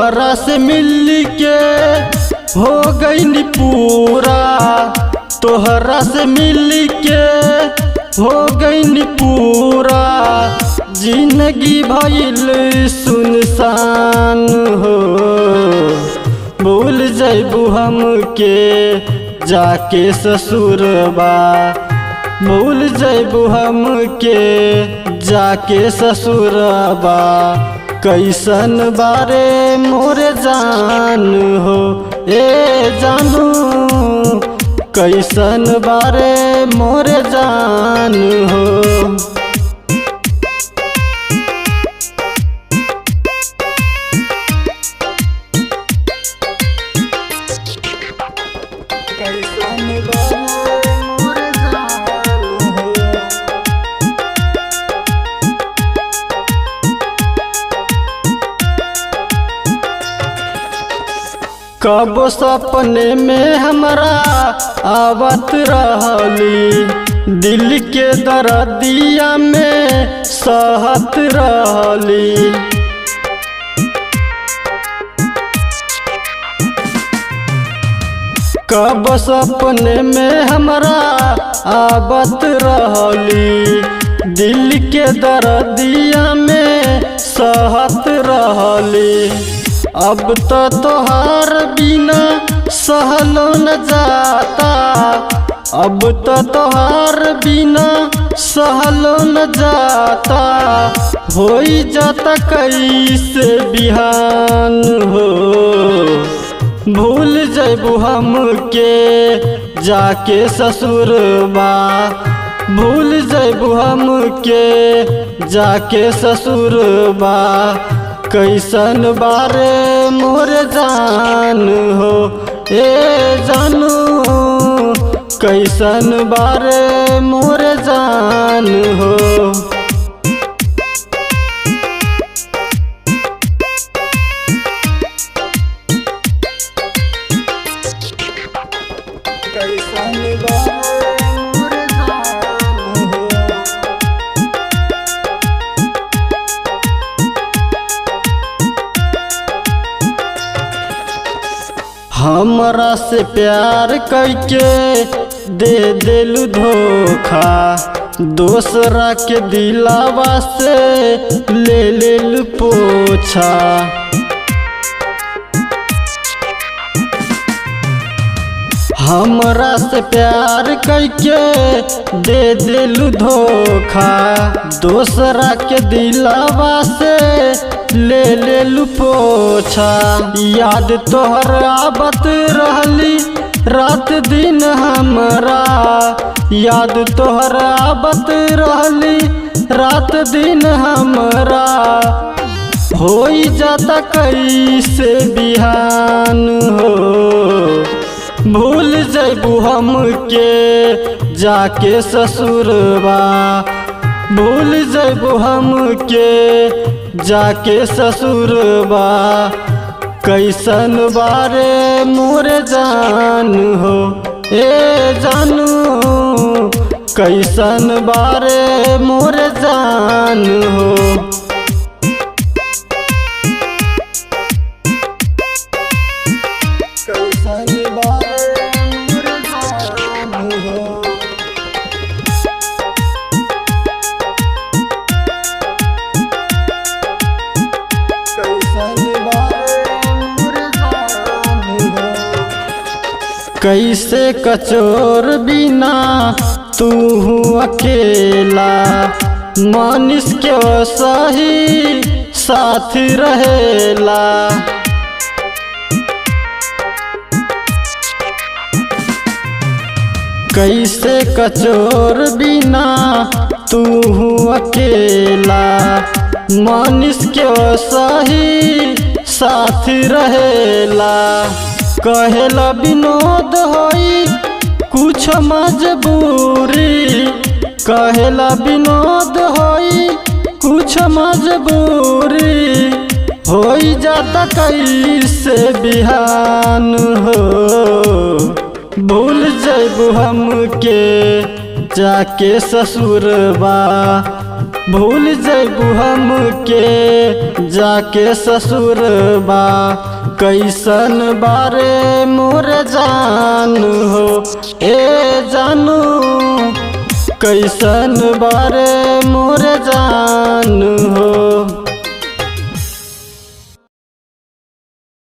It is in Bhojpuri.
तोहरा से मिल के हो गई पूरा, तोहरा से मिल के हो गई पूरा। जिंदगी भइल सुनसान हो, भूल जैबू हमके जाके ससुरबा, भूल जैबू हमके जाके ससुरबा। कैसन बारे मोरे जान हो, ए जानू कैसन बारे मोरे जान हो। कैसन बारे मोर जान हो। कब सपने में हमरा आवत रहली, दिल के दर्दिया में सहत रहली। कब सपने में हमरा आवत रहली, दिल के दर्दिया में सहत रहली। अब तो तोहार बिना सहलो न जाता, अब तो तोहार बिना सहलो न जाता। होई जाता कैसे बिहान हो, भूल जैबू हमके जाके ससुरबा, भूल जैबू हमके जाके ससुरबा। कैसन बारे मोर जान हो, ए जानू कैसन बारे मोर जान हो। कैसन बारे मोर जान हो। हमरा से प्यार करके दे दिलु धोखा, दोसरा के दिलावा से ले लेलु पोछा। हमरा से प्यार करके दे दिलु धोखा, दोसरा के दिलावा से ले लेलु पोछा। याद तोहर आवत रहली रात दिन हमरा, याद तोहर आवत रहली रात दिन हमरा। होई जाता कैसे बिहान हो, भूल जैबू हमके जाके ससुरबा, भूल जैबू हमके जाके ससुरबा। कैसन बारे मोर जान हो, ए जानू कैसन बारे मोर जान हो। कैसन बारे मोर जान हो। कैसन बारे मोर जान हो। कैसे कचोर बिना तू अकेला, मानिस के सही साथ रहेला। कैसे कचोर बिना तू अकेला, मानिस के सही साथ रहेला। कहेला विनोद होई कुछ मजबूरी, कहेला विनोद होई कुछ मजबूरी। होई जाता कैसे बिहान हो, भूल जैबू हमके जाके ससुरबा, भूल जैबू हमके जाके ससुरबा। कैसन बारे मोर जान हो, ए जानू कैसन बारे मोर जान हो।